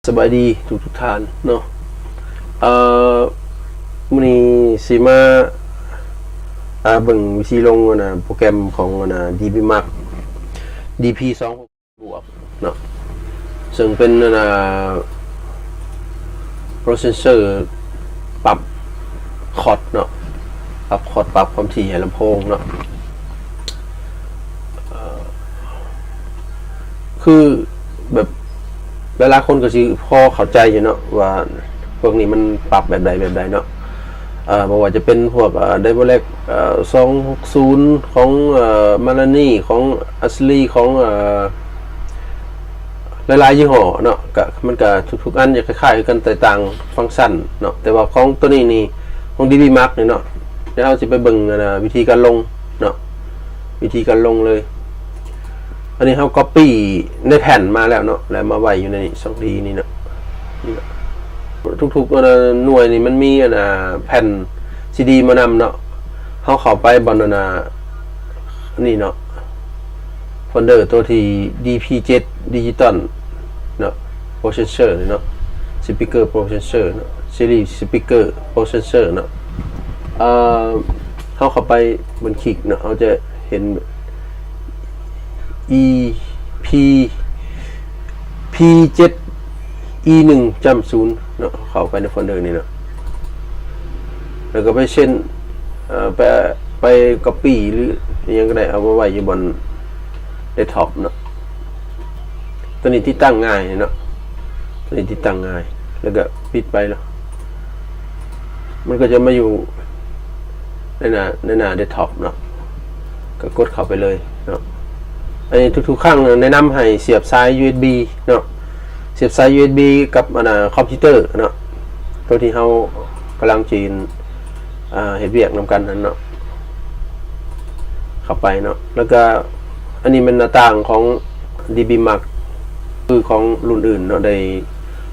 ສະບາຍດີທຸກໆທ່ານເນາະ. ເອີ ມື້ນີ້ຊິມາ ເອີ ເບິ່ງວິທີລົງອັນນ່າ ໂປຣແກຣມຂອງອັນນ່າ ດີບີ ມາກ ດີພີ ສອງຫົກ ບວກເນາະ ເຊິ່ງເປັນອັນນ່າ ໂປຣເຊັສເຊີ ປັບຄອດເນາະ ປັບຄອດ ປັບຄວາມຖີ່ໃຫ້ລຳໂພງເນາະ. ເອີ ຄືແບບ ຫຼາຍໆຄົນກໍຊິພໍເຂົ້າໃຈຢູ່ເນາະ ວ່າພວກນີ້ມັນປັບແບບໃດແບບໃດເນາະ. ເອີ ບໍ່ວ່າຈະເປັນພວກ ເອີ ໄດໂບແລັກ ເອີ ສອງຫົກສູນ ຂອງ ເອີ ມາລານີ ຂອງອັສລີ ຂອງ ເອີ ຫຼາຍໆຍີ່ຫໍ້ເນາະ ກະ ມັນກະທຸກໆອັນຈະຄ້າຍໆຄືກັນ ແຕ່ຕ່າງຟັງຊັນເນາະ. ແຕ່ວ່າຂອງໂຕນີ້ນີ້ ຂອງ ດີບີ ມາກ ນີ້ເນາະ ດຽວເຮົາຊິໄປເບິ່ງອັນນ່າ ວິທີການລົງເນາະ ວິທີການລົງເລີຍ. ອັນນີ້ເຮົາກັອບປີ້ໃນແຜ່ນມາແລ້ວເນາະ ແລ້ວມາໄວ້ຢູ່ໃນນີ້ ສອງທີນີ້ເນາະ. ນີ້ເນາະ ທຸກໆ ອັນນ່າ ໜ່ວຍນີ້ມັນມີອັນນ່າ ແຜ່ນຊີດີມານຳເນາະ. ເຮົາເຂົ້າໄປບ່ອນອັນນ່າ ນີ້ເນາະ ໂຟນເດີໂຕທີ່ ດີພີ ເຈັດ ດິຈິຕອນເນາະ ໂປຣເຊັສເຊີນີ້ເນາະ ສະປີກເກີ ໂປຣເຊັສເຊີເນາະ ຊີຣີ ສະປີກເກີ ໂປຣເຊັສເຊີເນາະ. ເອີ ເຮົາເຂົ້າໄປ ມັນຄລິກເນາະ ເຮົາຈະເຫັນ ອີ ພີ ພີ ເຈັດ ອີ ໜຶ່ງ ຈ້ຳ ສູນ ເນາະ. ເຂົ້າໄປໃນໂຟນເດີນີ້ເນາະ ແລ້ວກໍໄປເຊັນ ເອີ ໄປ ໄປກັອບປີ້ ຫຼື ອີ່ຫຍັງກໍໄດ້ ເອົາມາໄວ້ຢູ່ບ່ອນເດັສທັອບເນາະ. ຕົວນີ້ຕິດຕັ້ງງ່າຍເນາະ ຕົວນີ້ຕິດຕັ້ງງ່າຍ ແລ້ວກໍປິດໄປເນາະ. ມັນກໍຈະມາຢູ່ໃນໜ້າ ໃນໜ້າເດັສທັອບເນາະ ກໍກົດເຂົ້າໄປເລີຍເນາະ. ອັນນີ້ທຸກໆຄັ້ງແນະນຳໃຫ້ສຽບສາຍ ຢູເອັສບີ ເນາະ ສຽບສາຍ ຢູເອັສບີ ກັບອັນນ່າ ຄອມພິວເຕີເນາະ ໂຕທີ່ເຮົາກຳລັງຊິ ອ່າ ເຮັດວຽກນຳກັນຫັ້ນເນາະ ເຂົ້າໄປເນາະ. ແລ້ວກໍອັນນີ້ແມ່ນໜ້າຕ່າງຂອງ ດີບີ ມາກ ຄືຂອງລຸ້ນອື່ນເນາະ ໄດ້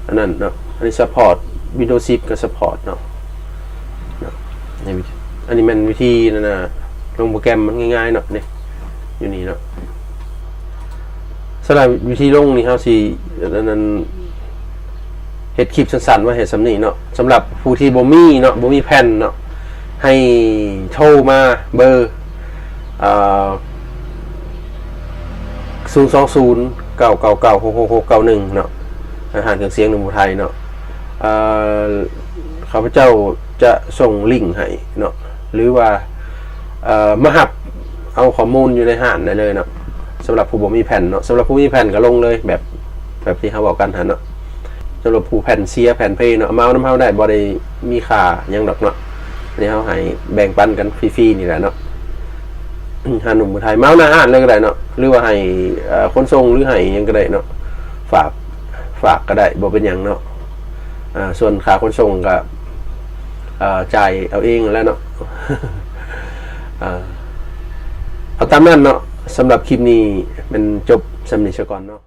ອັນນັ້ນເນາະ. ອັນນີ້ຊັບພອດ ວິນໂດສິບກໍຊັບພອດເນາະ ເນາະ. ອັນນີ້ແມ່ນວິທີນັ້ນນະ ລົງໂປຣແກຣມມັນງ່າຍໆເນາະ ນີ້ ຢູ່ນີ້ເນາະ. ສຳລັບວິທີລົງນີ້ ເຮົາຊິອັນນັ້ນ ເຮັດຄລິບສັ້ນໆໄວ້ໃຫ້ສ່ຳນີ້ເນາະ. ສຳລັບຜູ້ທີ່ບໍ່ມີເນາະ ບໍ່ມີແຜ່ນເນາະ ໃຫ້ໂທມາເບີ ເອີ ສູນສອງສູນ ເກົ້າເກົ້າເກົ້າ ຫົກຫົກຫົກ ເກົ້າໜຶ່ງ ເນາະ ຮ້ານເຄື່ອງສຽງໜຸ່ມຜູ້ໄທເນາະ. ເອີ ຂ້າພະເຈົ້າຈະສົ່ງລິງໃຫ້ເນາະ ຫຼືວ່າ ເອີ ມາຮັບເອົາຂໍ້ມູນຢູ່ໃນຮ້ານໄດ້ເລີຍເນາະ ສຳລັບຜູ້ບໍ່ມີແຜ່ນເນາະ. ສຳລັບຜູ້ມີແຜ່ນກໍລົງເລີຍ ແບບ ແບບທີ່ເຮົາເວົ້າກັນຫັ້ນເນາະ. ສຳລັບຜູ້ແຜ່ນເສຍແຜ່ນເພເນາະ ມາເອົານຳເຮົາໄດ້ ບໍ່ໄດ້ມີຄ່າຫຍັງດອກເນາະ. ອັນນີ້ເຮົາໃຫ້ແບ່ງປັນກັນຟຣີໆນີ້ແຫຼະເນາະ. ຮ້ານໜຸ່ມຜູ້ໄທ ມາເອົາໜ້າຮ້ານເລີຍກໍໄດ້ເນາະ ຫຼືວ່າໃຫ້ ເອີ ຂົນສົ່ງ ຫຼືໃຫ້ຫຍັງກໍໄດ້ເນາະ ຝາກ ຝາກກໍໄດ້ ບໍ່ເປັນຫຍັງເນາະ. ເອີ ສ່ວນຄ່າຂົນສົ່ງກໍ ເອີ ຈ່າຍເອົາເອງຫັ້ນແຫຼະເນາະ. ເອີ ເອົາຕາມນັ້ນເນາະ. ສຳລັບຄລິບນີ້ແມ່ນຈົບສ່ຳນີ້ສາກ່ອນເນາະ.